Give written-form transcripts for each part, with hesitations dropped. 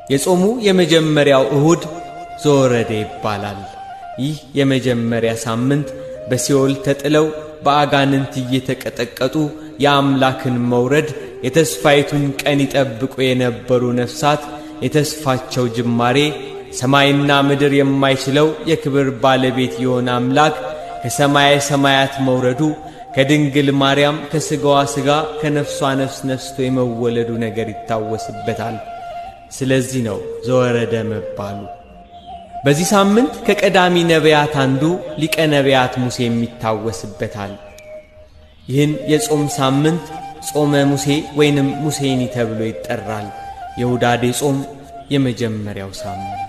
የጾሙ የመጀመሪያው እሁድ ዘወረደ ይባላል። ይህ የመጀመሪያ ሳምንት በሲኦል ተጥለው በአጋንንት እየተቀጠቀጡ የአምላክን መውረድ የተስፋይቱን ቀን ይጠብቁ የነበሩ ነፍሳት የተስፋቸው ጅማሬ ሰማይና ምድር የማይችለው የክብር ባለቤት የሆነ አምላክ ከሰማየ ሰማያት መውረዱ ከድንግል ማርያም ከሥጋዋ ሥጋ ከነፍሷ ነፍስ ነስቶ የመወለዱ ነገር ይታወስበታል። ስለዚህ ነው ዘወረደ መባሉ። በዚህ ሳምንት ከቀዳሚ ነቢያት አንዱ ሊቀ ነቢያት ሙሴ የሚታወስበታል። ይህን የጾም ሳምንት ጾመ ሙሴ ወይንም ሙሴኒ ተብሎ ይጠራል። የሁዳዴ ጾም የመጀመሪያው ሳምንት።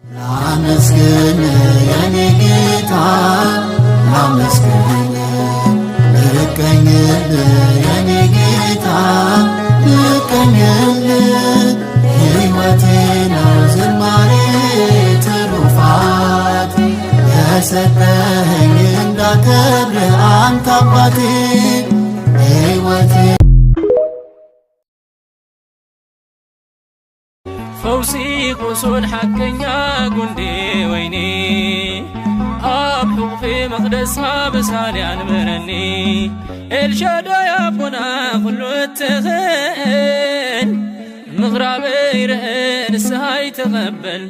ላመስግን የኔ ጌታ፣ ላመስግን፣ ልቀኝል የኔ ጌታ፣ ልቀኝል። ሕይወቴ ነው ዝማሬ ትሩፋት፣ የሰጠኸኝ እንዳከብር አንተ አባቴ፣ ሕይወቴ። ፈውሲ ቁሱል ሓቀኛ ጉንዴ ወይኒ፣ ኣብ ሕቑፊ መቕደስካ ምሳሌ ኣንብረኒ። ኤልሻዳይ ኣቦና ኩሉ እትኽእል፣ ምቕራበይ ርአ ንስሃይ ተቐበል።